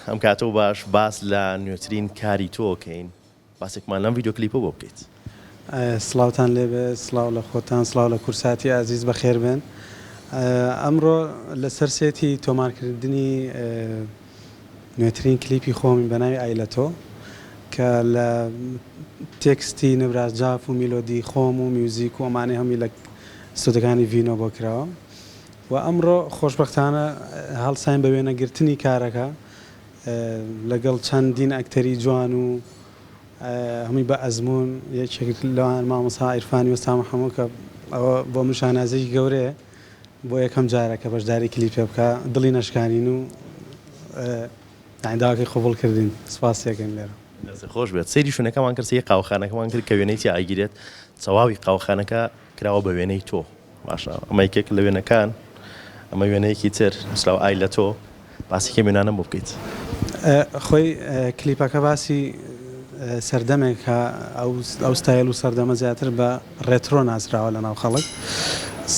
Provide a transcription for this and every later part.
ئەم کاتەو باش باس لە نوێترین کاری تۆ کەین باسێکمان لەم ڤیدیۆ کلیپە بۆ بکەیت. سڵاوتان لێبێ سڵاو لە خۆتان سڵاو لە کورساتی ئازیز بەخێربێن ئەمڕۆ لەسەر سێتی تۆمارکردنی نوێترین کلیپی خۆمین بە ناوی ئای لە تۆ کە لە تێکستی نبراس جاف و میلۆدی خۆم و میوزیک و ئەمانەی هەمووی لە ستۆدیۆکانی ڤینۆ بۆ کراوە و ئەمڕۆ خۆشبەختانە هەڵساین بە وێنەگرتنی کارەکە لەگەڵ چەندین ئەکتەری جوان و هەمووی بە ئەزموون یەکێک لەوان مامۆستا عیرفانی وەستا محەموو کە ئەوە بۆ من شانازییەکی گەورەیە بۆ یەکەم جارە کە بەشداری کلیپێ بکا دڵی نەشکانین و یانی داواکەی قبوڵ کردین سوپاسی ئەکەین لێرە. دەستت خۆش بێت سەیری شوێنەکەمان کرد سەیری قاوەخانەکەمان کرد کە وێنەی تیا ئەگیرێت تەواوی قاوەخانەکە کراوە بە وێنەی تۆ باشە ئەمە یەکێک لە وێنەکان ئەمە وێنەیەکی تر نووسراوە ئای لە تۆ باسی کەم وێنانەم بۆ بکەیت. خۆی کلیپەکە باسی سەردەمێکە ئەو ستایل و سەردەمە زیاتر بە ڕێترۆ ناسراوە لەناو خەڵک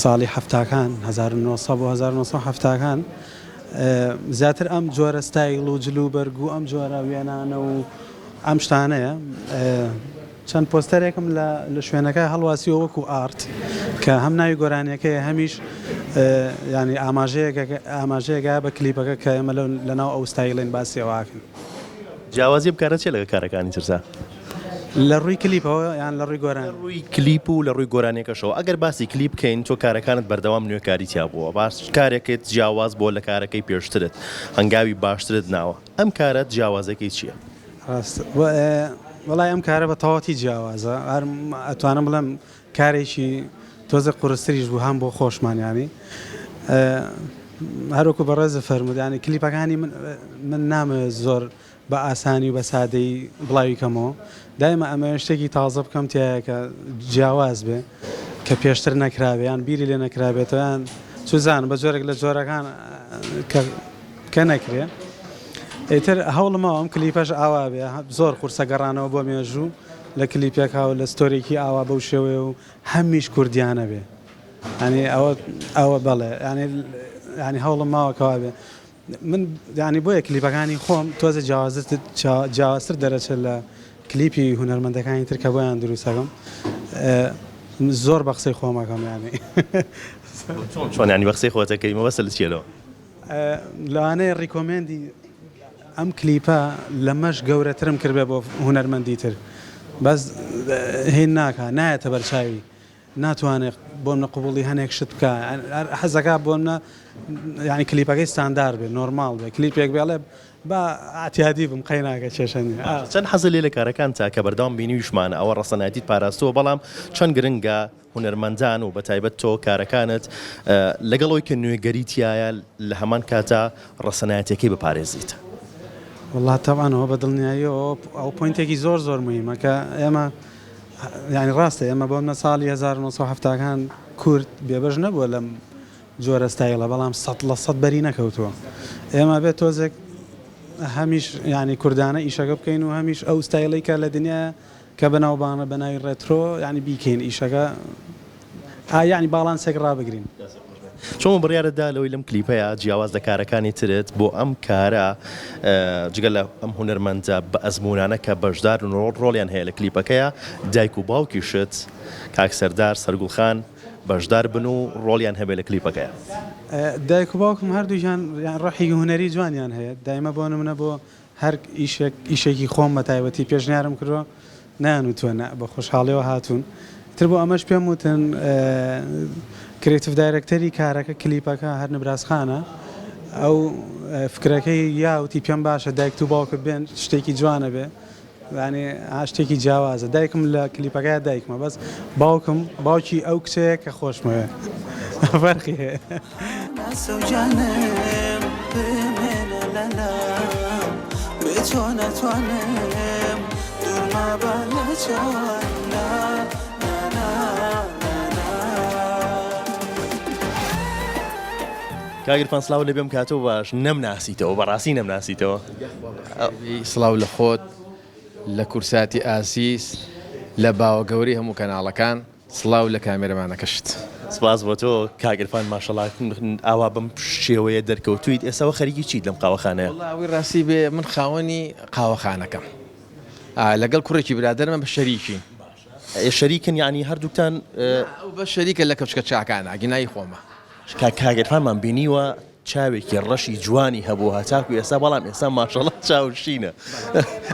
ساڵی حەفتاکان 1900 بۆ 1970کان زیاتر ئەم جۆرە ستایل و جل و بەرگ و ئەم جۆرە وێنانە و ئەم شتانەیە چەند پۆستەرێکم لە لە شوێنەکە هەڵواسیوە وەکو ئارت کە هەم ناوی گۆرانیەکەیە هەمیش یانی ئاماژەیەکە ئاماژەیەکە بە کلیپەکە کە ئێمە لەناو ئەو ستایلین باسی ئەوە ئەکەین. جیاوازی ئەم کارە چیە لەگەڵ کارەکانی تردا؟ لە ڕووی کلیپەوە یان لە ڕووی گۆرانی؟ لە ڕووی کلیپ و لە ڕووی گۆرانیەکەشەوە ئەگەر باسی کلیپ بکەین تۆ کارەکانت بەردەوام نوێکاری تیا بووە باس کارێکت جیاواز بووە لە کارەکەی پێشترت هەنگاوی باشترت ناوە ئەم کارەت جیاوازەکەی چیە؟ ڕاستە وەڵای ئەم کارە بە تەواوەتی جیاوازە هەر ئەتوانم بڵێم کارێکی تۆزێک قورستریش بوو هەم بۆ خۆشمان یانی هەروەکو بەڕێزت فەرمووت یانی کلیپەکانی من من نامەوێت زۆر بە ئاسانی و بە سادەیی بڵاوی کەمەوە دایمە ئەمەوێت شتێکی تازە بکەم تایە کە جیاواز بێ کە پێشتر نەکرابێ یان بیری لێ نەکرابێتەوە یان چوزانم بە جۆرێک لە جۆرەکان کە کە نەکرێ ئیتر هەوڵمەوە ئەم کلیپەش ئاوا بێ زۆر قورسە گەڕانەوە بۆ مێژوو لە کلیپێکا و لە ستۆرێکی ئاوا بەو شێوەیە و هەمیش کوردیانە بێ ینی ئەوە ئەوە بەڵێ ینی ینی هەوڵم ماوە کەوا بێ من ینی بۆیە کلیپەکانی خۆم تۆزە جیاوازتر جیاوازتر دەرەچێت لە کلیپی هونەرمەندەکانی تر کە بۆیان دروستەکەم زۆر بە قسەی خۆمەکەم ینی چۆن چۆن ینی بە قسەی خۆتەکەی مەبەستە لە چیە لەوە؟ لەوانەیە recommend ی ئەم کلیپە لەمەش گەورەترم کردبێ بۆ هونەرمەندی تر بەس هین ناکا نایەتە بەرچاوی ناتوانێت بۆ منە قبوڵی هەنێک شت بکە حەزەکە بۆ منە یعنی کلیپەکەی ستاندار بێ نۆرماڵ بێ کلیپێک بێڵێ با ئەعتیادی بم قەیناکە کێشە نیە. چەند حەزت لێ لە کارەکانتە کە بەردەوام بینیویشمانە ئەوە ڕەسەنایەتیت پاراستووە بەڵام چەند گرنگە هونەرمەندان و بەتایبەت تۆ کارەکانت لەگەڵ ئەوەی کە نوێگەری تیایە لە هەمان کاتا ڕەسەنایەتیەکەی بپارێزیت. وەڵا تەبعەن ئەوە بە دڵنیاییەوە ئەوە point ێکی زۆر زۆر موهیمە کە ئێمە یانی ڕاستە ئێمە بۆ منە ساڵی 1970 کان کورد بێبەش نەبووە لەم جۆرە ستایلە بەڵام 100% بەری نەکەوتووە ئێمە بێت تۆزێک هەمیش یانی کوردانە ئیشەکە بکەین و هەمیش ئەو ستایلەی کە لە دنیا کە بەناوبانگە بە ناوی ڕێترۆ یانی بیکەین ئیشەکە ئا یانی باڵانسێک ڕابگرین. چۆن بڕیارت دا لەوەی لەم کلیپەیا جیاواز لە کارەکانی ترت بۆ ئەم کارە جگە لە ئەم هونەرمەندە بە ئەزموونانە کە بەشدارن و ڕۆڵیان هەیە لە کلیپەکەیا دایک و باوکیشت کاک سەردار سەرگوڵ خان بەشدار بن و ڕۆڵیان هەبێ لە کلیپەکەیا؟ دایک و باوکم هەردووکیان ڕۆحی هونەری جوانیان هەیە دایمە بۆ نمونە بۆ هەر ئیشێک ئیشێکی خۆم بە تایبەتی پێشنیارم کردووە نەیانوتووە نا بە خۆشحاڵیەوە هاتوون ئیتر بۆ ئەمەش پێم وتن creative director ی کارەکە کلیپەکە هەر نبراس خانە ئەو فکرەکەی یا وتی پێم باشە دایکت و باوکت بێن شتێکی جوانە بێ یانی شتێکی جیاوازە دایکم لە کلیپەکە دایکمە بەس باوکم باوکی ئەو کچەیە کە خۆشمەوێ فەرقی هەیە. کاک عیرفان سڵاو لێ بێم کاتۆ باش نەمناسیتەوە بەڕاستی نەمناسیتەوە. سڵاو لە خۆت لە کورساتی ئازیز لە باوە گەورەی هەموو کەناڵەکان سڵاو لە کامێرەمانەکەشت. سپاس بۆ تۆ کاک عرفان ماشەڵا ئاوا بەم شێوەیە دەرکەوتویت ئێستا خەریکی چیت لەم قاوەخانەیە؟ وەڵا ئەوەی ڕاستی بێ من خاوەنی قاوەخانەکەم لەگەڵ کوڕێکی برادەرمە بە شەریکین. ئێ شەریکن یانی هەردووکتان؟ نا ئەو بەس شەریکە لە کەوچکە چاکانە گینای خۆمە. کاک عرفانمان بینیوە چاوێکی ڕەشی جوانی هەبوو هەتاکو ئێستا بەڵام ئێستا ماشەڵا چاو شینە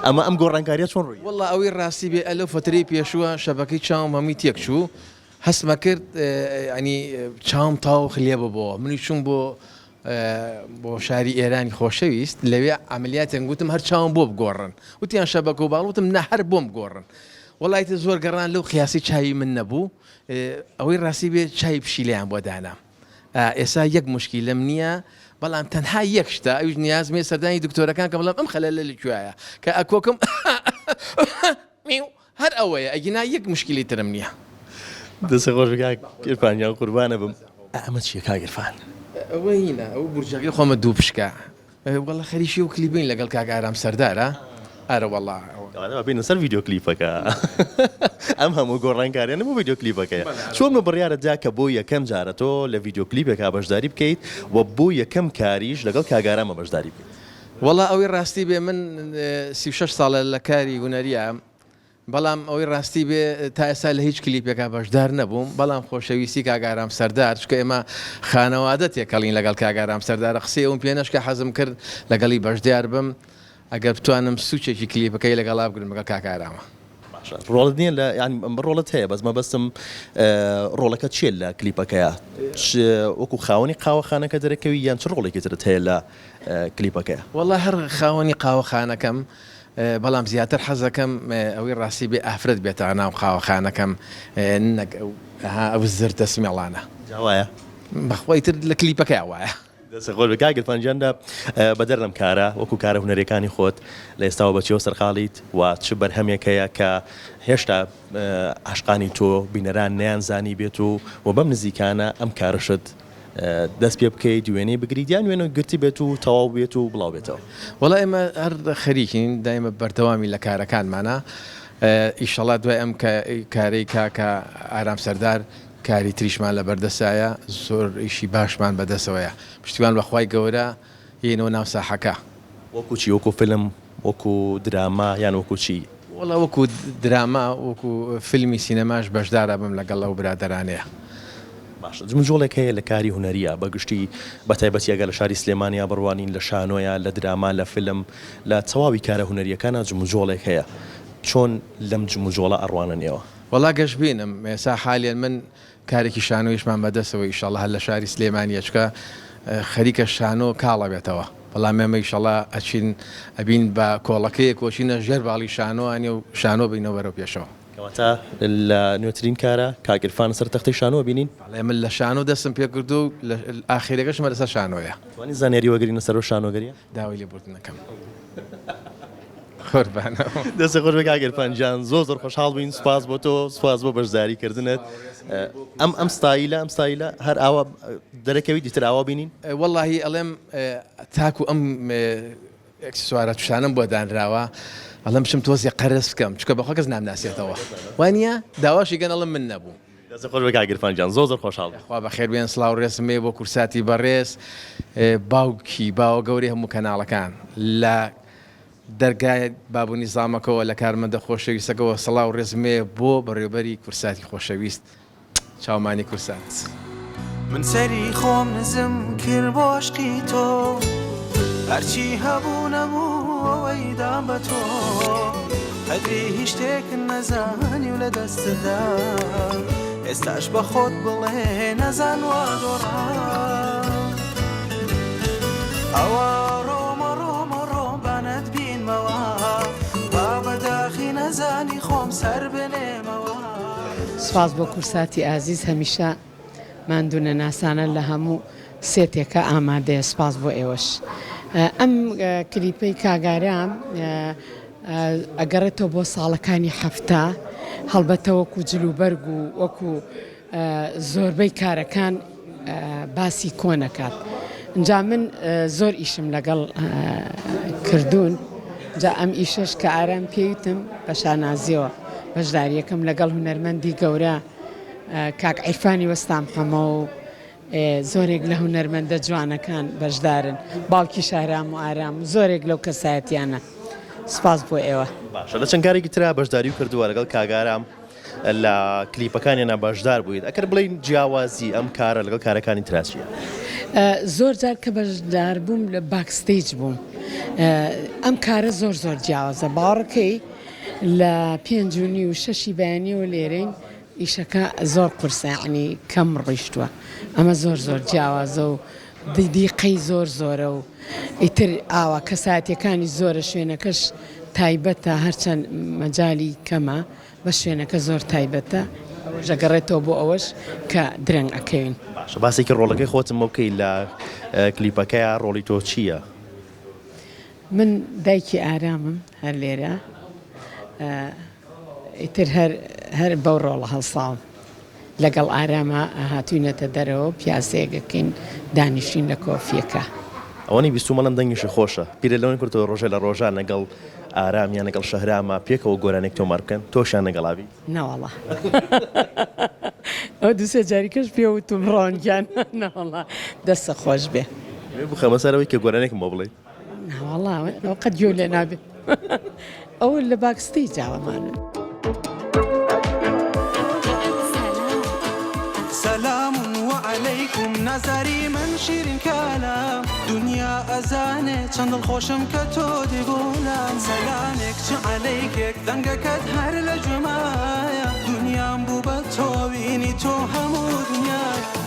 ئەمە ئەم گۆڕانکاریە چۆن ڕووی؟ وەڵا ئەوەی ڕاستی بێ ئەلەو فەترەی پێشووە شەبەکەی چاوم هەمووی تێک چوو هەستمە کرد یانی چاوم تەواو خلێ ببۆوە منیش چووم بۆ بۆ شاری ئێرانی خۆشەویست لەوێ عەمەلیاتێک گوتم هەر چاوم بۆ بگۆڕن وتیان شەبەکە و باڵ وتم نا هەر بۆم بگۆڕن وەڵا ئیتر زۆر گەڕان لەو قیاسی چاوی من نەبوو ئەوەی ڕاستی بێ چاوی پشیلەیان بۆ دانام ئێسا یەک موشکیلەم نییە بەڵام تەنها یەک شتە ئەویش نیازم هەیە سەردانی دکتۆرەکان کەم بڵێم ئەم خەلەلە لە کوێیە کە ئەکۆکم میو هەر ئەوەیە ئەگینا یەک موشکیلەی ترم نییە. دەست خۆش کاک عیرفان گیان قوربانە بم. ئەمە چیە کاک عیرفان؟ ئەوە هینە ئەو بورجەکەی خۆمە دووپشکە. وەڵا خەریکی ئەو کلیپەین لەگەڵ کاک ئارام سەردارە ئەرە وەڵا. کەواتە با بێینە سەر ڤیدیۆ کلیپەکە ئەم هەموو گۆڕانکاریانە بۆ ڤیدیۆ کلیپەکەیە چۆن بە بڕیارت دا کە بۆ یەکەم جارە تۆ لە ڤیدیۆ کلیپێکا بەشداری بکەیت و بۆ یەکەم کاریش لەگەڵ کاک ئارامە بەشداری بکەیت؟ وەڵا ئەوەی ڕاستی بێ من 36 ساڵە لە کاری هونەریام بەڵام ئەوەی ڕاستی بێ تا ئێستا لە هیچ کلیپێکا بەشدار نەبووم، بەڵام خۆشەویستی کاک ئارام سەردار، چونکە ئێمە خانەوادە تێکەڵین لەگەڵ کاک ئارام سەردارە، قسەی ئەوم پێ نەشکا حەزم کرد لەگەڵی بەشدار بم، ئەگەر بتوانم سوچێکی کلیپەکەی لەگەڵا بگرم لەگەڵ کاک ئارامە. باشە ڕۆڵت نییە لە یان ڕۆڵت هەیە بەس مەبەستم ڕۆڵەکەت چییە لە کلیپەکەیا؟ وەکو خاوەنی قاوەخانەکە دەرەکەوی یان چ ڕۆڵێکی ترت هەیە لە کلیپەکەیا؟ وەڵا هەر خاوەنی قاوەخانەکەم بەڵام زیاتر حەزەکەم ئەوەی ڕاستی بێ ئافرەت بێتە ناو قاوەخانەکەم نەک ئەو ئەو زرتە سمێڵانە. جا وایە؟ بەخوا ئیتر لە کلیپەکەیا وایە. دەست خۆش بێ کاک عیرفان گیان بەدەر لەم کارە وەکو کارە هونەریەکانی خۆت لە ئێستاوە بە چیەوە سەرقاڵیت و چ بەرهەمێک هەیە کە هێشتا عاشقانی تۆ بینەران نەیان زانی بێت و و بەم نزیکانە ئەم کارەشت دەست پێ بکەیت وێنەی بگریت یان وێنە گرتی بێت و تەواو بێت و بڵاو بێتەوە؟ وەڵا ئێمە هەر خەریکین دایمە بەردەوامی لە کارەکانمانە ئیشەڵا دوای ئەم کارەی کاکە ئارام سەردار کاری تریشمان لە بەردەسایە زۆر ئیشی باشمان بەدەسەوەیە پشتیوان بەخوای گەورە یەینەوە ناو ساحەکە. وەکو چی وەکو فیلم وەکو دراما یان وەکو چی؟ وەڵا وەکو دراما وەکو فیلمی سینەماش بەشدار ئەبم لەگەڵ ئەو برادەرانەیا. باشە جموجۆڵێک هەیە لە کاری هونەرییا بە گشتی بە تایبەتی ئەگەر لە شاری سلێمانیا بڕوانین لە شانۆیا لە دراما لە فیلم لە تەواوی کارە هونەرییەکانا جموجۆڵێک هەیە چۆن لەم جموجۆڵە ئەڕوانن ئێوە؟ وەڵا گەشبینم ئێستا حالیەن من کارێکی شانۆیشمان بەدەستەوە ئیشەڵا هەر لە شاری سلێمانیە چونکە خەریکە شانۆ کاڵ ئەبێتەوە بەڵام ئێمە ئیشەڵا ئەچین ئەبین بە کۆڵەکەیەک و ئەچینە ژێر باڵی شانۆ ئەنێ و شانۆ بینەوە بەرەو پێشەوە. کەواتە لە نوێترین کارە کاک عیرفان لەسەر تەختەی شانۆ ئەبینین؟ بەڵێ من لە شانۆ دەستم پێکردووە و لە ئاخیرەکەشم هەر لەسەر شانۆیە. ئەتوانین زانیاری وەگرین لەسەر ئەو شانۆگەریە؟ داوای لێبوردن ئەکەم. قوربانم. دەستت خۆش بێ کاک عیرفان گیان زۆر زۆر خۆشحاڵ بووین سوپاس بۆ تۆ سوپاس بۆ بەشداری کردنت ئەم ئەم ستایلە ئەم ستایلە هەر ئاوا دەرەکەویت ئیتر ئاوا بینین؟ وەڵاهی ئەڵێم تاکو ئەم ئێکسسوارە توشانەم بۆ دانراوە ئەڵێم بچم تۆزێ قەرز بکەم چونکە بەخوا کەس نامناسێتەوە وانیە داواشی کەن ئەڵێم من نەبووم. دەستت خۆش بێ کاک عیرفان گیان زۆر زۆر خۆشحاڵ بووم. یاخوا بەخێر بێن سڵاو ڕێزم هەیە بۆ کورساتی بەڕێز باوکی باوە گەورەی هەموو کەناڵەکان لە دەرگای باب و نیزامەکەوە لە کارمەندە خۆشەویستەکەوە سڵاو ڕێزم هەیە بۆ بەڕێوبەری کورساتی خۆشەویست چاومانی کورسات. من سەری خۆم نزم کرد بۆ عەشقی تۆ هەرچی هەبوو نەبوو ئەوەی دام بە تۆ قەدری هیچ شتێکت نەزانی و لە دەستت دا ئێستاش بە خۆت بڵێ نەزان وا دۆڕا ئەوە ڕۆمە ڕۆمە ڕۆم با نەتبینمەوە با بە داخی نەزانی خۆم سەر بنێمەوە. سوپاس بۆ کورساتی ئازیز هەمیشە ماندوونەناسانە لە هەموو سێتێکا ئامادەیە سوپاس بۆ ئێوەش ئەم کلیپەی کاک ئارام ئەگەڕێتەوە بۆ ساڵەکانی حەفتا هەڵبەتە وەکو جلوبەرگ و وەکو زۆربەی کارەکان باسی کۆن ئەکات جا من زۆر ئیشم لەگەڵ کردوون جا ئەم ئیشەش کە ئارام پێیوتم بە شانازیەوە بەشداریەکەم لەگەڵ هونەرمەندی گەورە. کاک عیرفانی وەستا محەمە و زۆرێک لە هونەرمەندە جوانەکان بەشدارن باوکی شارام و ئارام و زۆرێک لەو کەسایەتیانە سوپاس بۆ ئێوە. باشە لە چەند کارێکی ترا بەشداریو کردووە لەگەڵ کاک ئارام لە کلیپەکانیانا بەشدار بوویت ئەگەر بڵێین جیاوازی ئەم کارە لەگەڵ کارەکانی ترا چییە؟ زۆر جار کە بەشدار بووم لە backstage بووم ئەم کارە زۆر زۆر جیاوازە باوەڕکەی لە پێنج و نیو شەشی بەیانیەوە لێرەین ئیشەکە زۆر قورسە یەعنی کەم ڕۆیشتووە ئەمە زۆر زۆر جیاوازە و دیقەی زۆر زۆرە و ئیتر ئاوا کەسایەتیەکانی زۆرە شوێنەکەش تایبەتە هەرچەند مەجالی کەمە بەس شوێنەکە زۆر تایبەتە ئەوەش ئەگەڕێتەوە بۆ ئەوەش کە درەنگ ئەکەوین. باشە باسێکی ڕۆڵەکەی خۆتم بۆ بکەی لە کلیپەکەیا ڕۆڵی تۆ چییە؟ من دایکی ئارامم هەر لێرە ئیتر هەر هەر بەو ڕۆڵە هەڵساوم لەگەڵ ئاراما هاتوینەتە دەرەوە پیاسەیەک ئەکەین دانیشتین لە کۆفیەکە. ئەوەنەی بیستومە ئەڵێن دەنگیشی خۆشە بیرت لەوە نەکردەوە ڕۆژێ لە ڕۆژان لەگەڵ ئارام یان لەگەڵ شەهراما پێکەوە گۆرانیەک تۆمار بکەن تۆشیان لەگەڵا بیت؟ نەوەڵا ئەوە دوو سێ جاری کەش پێ وتوم ڕۆن گیان نەوەڵا دەستت خۆش بێ. بخەمە سەر ئەوەی کە گۆرانیەکم بۆ بڵێیت. ناوەڵا ئەوە قەت گوێ لێ نابێ ئەوە لە backstage ئەوەمانە. سەلام وعەلەیکوم نازاری من شیرین کالام دونیا ئەزانێ چەند دڵخۆشم کە تۆ دێ بۆ لام سەلامێک چ عەلەیکێک دەنگەکەت هەر لە گوێمایە دونیام بوو بە تۆ وینی تۆ هەموو دونیایە.